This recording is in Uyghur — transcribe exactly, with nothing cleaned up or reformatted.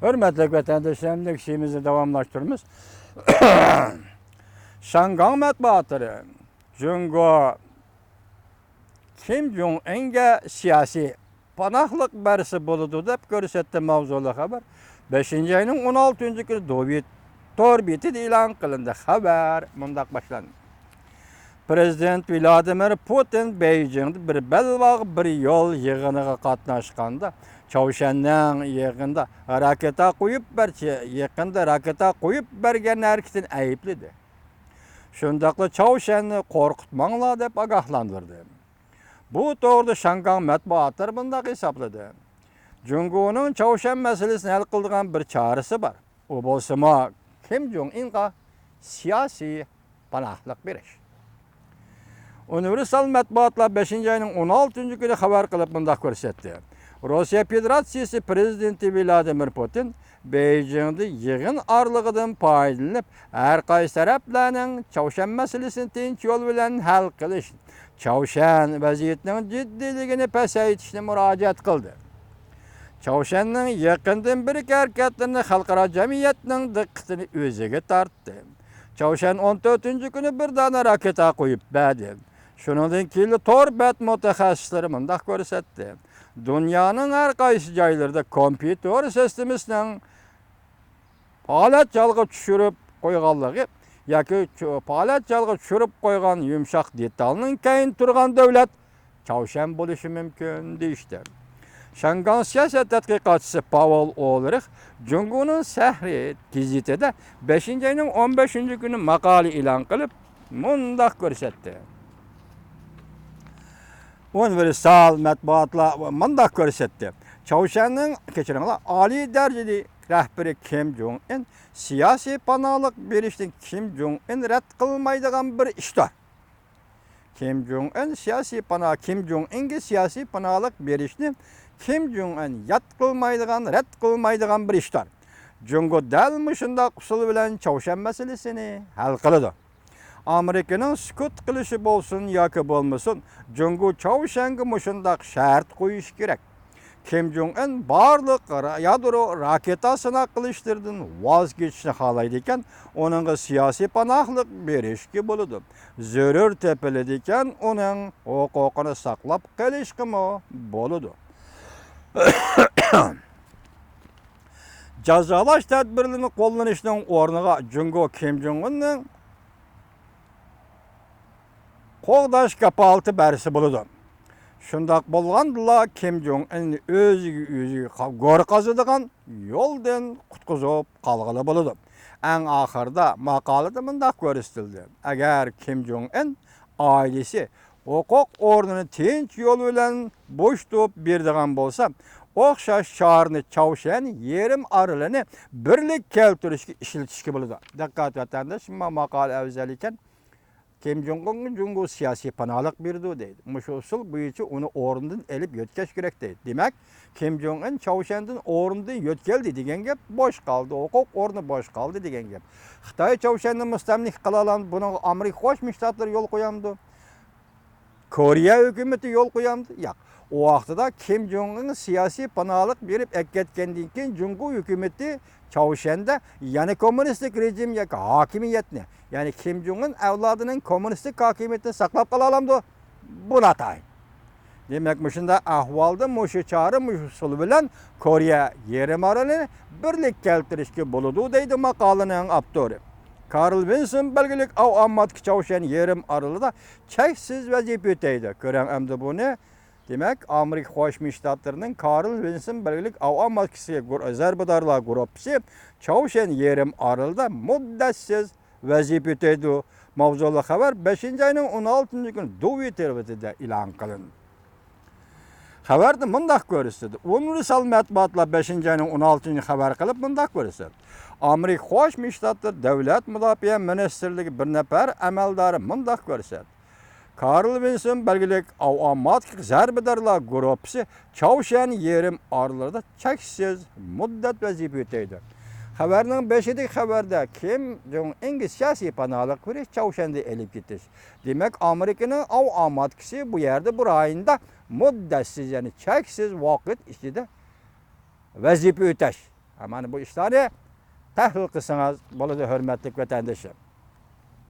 ھۆرمەتلىك ۋەتەنداشلىرىم، نېكىشىمىزنى داۋاملاشتۇرىمىز. شاڭگاڭ مەتبۇئاتلىرى جۇڭگو كىم جۇڭ ئىنگە سىياسىي پاناھلىق بەرسە بولىدۇ، دەپ كۆرسەتتى ماۋزۇلۇق خەۋەر. بەشىنچى ئاينىڭ ئون ئالتىنچى كۈنى دوۋيىت تور بېتىدە ئېلان قىلىندى. خەۋەر مۇنداق باشلاندى. پىرېزىدېنت ۋلادىمىر پۇتىن بېيجىڭدا بىر بەلباغ بىر يول يىغىنىغا قاتناشقاندا، چاۋشيەننىڭ يېقىندا راكېتا قويۇپ بەر-، يېقىندا راكېتا قويۇپ بەرگەن ھەرىكىتىنى ئەيىبلىدى. شۇنداقلا چاۋشيەننى قورقۇتماڭلار دەپ ئاگاھلاندۇردى. بۇ توغرىدا شاڭگاڭ مەتبۇئاتلىرى مۇنداق ھېسابلىدى: جۇڭگونىڭ چاۋشيەن مەسىلىسىنى ھەل قىلىدىغان بىر چارىسى بار. ئۇ بولسىمۇ كىم جۇڭ ئىنغا سىياسىي پاناھلىق بېرىش. ئۇنىۋېرسال مەتبۇئاتلار بەشىنچى ئاينىڭ ئون ئالتىنچى كۈنى خەۋەر قىلىپ مۇنداق كۆرسەتتى: روسىيە فېدېراتسىيىسى پىرېزىدېنتى ۋلادىمىر پۇتىن بېيجىڭدا يىغىن ئارىلىقىدىن پايدىلىنىپ، ھەر قايسى تەرەپلەرنىڭ چاۋشيەن مەسىلىسىنى تىنچ يول بىلەن ھەل قىلىش، چاۋشيەن ۋەزىيىتىنىڭ جىددىيلىكىنى پەسەيتىشنى مۇراجىئەت قىلدى. چاۋشيەننىڭ يېقىندىن بېرىكى ھەرىكەتلىرىنى خەلقئارا جەمئىيەتنىڭ دىققىتىنى ئۆزىگە تارتتى. چاۋشيەن ئون تۆتىنچى كۈنى بىر دانە راكېتا قويۇپ بەردى. شۇنىڭدىن كېيىنلا تور بەت مۇتەخەسسىسلىرى مۇنداق كۆرسەتتى: دۇنيانىڭ ھەر قايسى جايلىرىدا كومپيۇتېر سىستېمىسىنىڭ پالەچ ھالغا چۈشۈرۈپ قويغانلىقى ياكى چۈ-، پالەچ ھالغا چۈشۈرۈپ قويغان يۇمشاق دېتالنىڭ كەينىدە تۇرغان دۆلەت چاۋشيەن بولۇشى مۇمكىن، دېيىشتى. شاڭگاڭ سىياسەت تەتقىقاتچىسى پاۋېل ئولرىخ جۇڭگونىڭ سەھىرى گېزىتىدە بەشىنچى ئاينىڭ ئون بەشىنچى كۈنى ماقالە ئېلان قىلىپ، مۇنداق كۆرسەتتى. ئۇنىۋېرسال مەتبۇئاتلار مۇنداق كۆرسەتتى: چاۋشيەننىڭ، كەچۈرۈڭلار، ئالىي دەرىجىلىك رەھبىرى كىم جۇڭ ئىن سىياسىي پاناھلىق بېرىشنى كىم جۇڭ ئىن رەت قىلمايدىغان بىر ئىشتۇر. كىم جۇڭ ئىن سىياسىي پانا-، كىم جۇڭ ئىنگە سىياسىي پاناھلىق بېرىشنى كىم جۇڭ ئىن يات قىلمايدىغان، رەت قىلمايدىغان بىر ئىشتۇر. جۇڭگو دەل مۇشۇنداق ئۇسۇل بىلەن چاۋشيەن مەسىلىسىنى ھەل قىلىدۇ. ئامېرىكىنىڭ سۈكۈت قىلىشى بولسۇن ياكى بولمىسۇن، جۇڭگو چاۋشيەنگە مۇشۇنداق شەرت قويۇشى كېرەك. كىم جۇڭ ئىن بارلىق را-، يادرو راكېتا سىناق قىلىشلىرىدىن ۋاز كېچىشنى خالايدىكەن، ئۇنىڭغا سىياسىي پاناھلىق بېرىشكە بولىدۇ. زۆرۈر تېپىلىدىكەن، ئۇنىڭ ھوقۇقىنى ساقلاپ قېلىشقىمۇ بولىدۇ. جازالاش تەدبىرلىرىنى قوللىنىشنىڭ ئورنىغا جۇڭگو كىم جۇڭ ئىننىڭ قوغداش كاپالىتى بەرسە بولىدۇ. شۇنداق بولغاندىلا، كىم جۇڭ ئىن ئۆزىگە ئۆزى قا-، گور قازىدىغان يولدىن قۇتقۇزۇپ قالغىلى بولىدۇ. ئەڭ ئاخىرىدا ماقالىدە مۇنداق كۆرسىتىلدى: ئەگەر كىم جۇڭ ئىن ئائىلىسى ھوقۇق ئورنىنى تىنچ يول بىلەن بوشىتىپ بېرىدىغان بولسا، ئوخشاش چارىنى چاۋشيەن يېرىم ئارىلىنى بىرلىك كەلتۈرۈشكە ئىشلىتىشكە بولىدۇ. دىققەت ۋەتەنداش، ما-، ماقالە ئەۋزەل ئىكەن. كىم جۇڭ ئىنغا جۇڭگو سىياسىي پاناھلىق بېرىدۇ دەيدۇ. مۇشۇ ئۇسۇل بويىچە ئۇنى ئورنىدىن ئېلىپ يۆتكەش كېرەك دەيدۇ. دېمەك، كىم جۇڭ ئىن چاۋشيەندىن ئورنىدىن يۆتكەلدى دېگەن گەپ بوش قالدى، ھوقۇق ئورنى بوش قالدى دېگەن گەپ. خىتاي چاۋشيەننى مۇستەملىكە قىلالامدۇ، بۇنىڭغا ئامېرىكا قوشما شتاتلىرى يول قويامدۇ؟ كورېيە ھۆكۈمىتى يول قويامدۇ؟ ياق. ئۇ ۋاقتىدا كىم جۇڭ ئىن سىياسىي پاناھلىق بېرىپ ئەكەتكەندىن كېيىن، جۇڭگو ھۆكۈمىتى چاۋشيەندە يەنە كوممۇنىستىك رېجىم ياكى ھاكىمىيەتنى، يەنى كىم جۇڭ ئىن ئەۋلادىنىڭ كوممۇنىستىك ھاكىمىيىتىنى ساقلاپ قالالامدۇ؟ بۇ ناتايىن. دېمەك، مۇشۇنداق ئەھۋالدا مۇشۇ چارە، مۇشۇ ئۇسۇل بىلەن كورېيە يېرىم ئارىلىنى بىرلىككە كەلتۈرۈشكە بولىدۇ، دەيدۇ ماقالىنىڭ ئاپتورى. كارل ۋىنسون بەلگىلىك ئاۋاماتكا چاۋشيەن يېرىم ئارىلىدا چەكسىز ۋەزىپە ئۆتەيدۇ. كۆرەڭ ئەمدى بۇنى. دېمەك، ئامېرىكا قوشما شتاتلىرىنىڭ كارل ۋىنسون بەلگىلىك ئاۋاماتكىسى گۇر-، زەربىدارلار گۇرۇپپىسى چاۋشيەن يېرىم ئارىلىدا مۇددەتسىز ۋەزىپە ئۆتەيدۇ. ماۋزۇلۇق خەۋەر بەشىنچى ئاينىڭ ئون ئالتىنچى كۈنى دۇۋى تېلېۋىزىيىدە ئېلان قىلىندى. خەۋەردە مۇنداق كۆرسىتىلدى. ئۇنىۋېرسال مەتبۇئاتلار بەشىنچى ئاينىڭ ئون ئالتىنچى خەۋەر قىلىپ مۇنداق كۆرسەتتى. ئامېرىكا قوشما شتاتلىرى دۆلەت مۇداپىئە مىنىستىرلىكى بىر نەپەر ئەمەلدارى مۇنداق كۆرسەتتى. كارل ۋىنسون بەلگىلىك ئاۋاماتكا زەربىدارلار گۇرۇپپىسى چاۋشيەن يېرىم ئارىلىدا چەكسىز مۇددەت ۋەزىپە ئۆتەيدۇ. خەۋەرنىڭ بېشىدىكى خەۋەردە كىم جۇڭ ئىنگە سىياسىي پاناھلىق بېرىش، چاۋشيەندىن ئېلىپ كېتىش. دېمەك، ئامېرىكىنىڭ ئاۋاماتكىسى بۇ يەردە، بۇ رايوندا مۇددەتسىز، يەنى چەكسىز ۋاقىت ئىچىدە ۋەزىپە ئۆتەش، مانا بۇ ئىشلارنى تەھلىل قىلسىڭىز بولىدۇ، ھۆرمەتلىك ۋەتەندىشىم.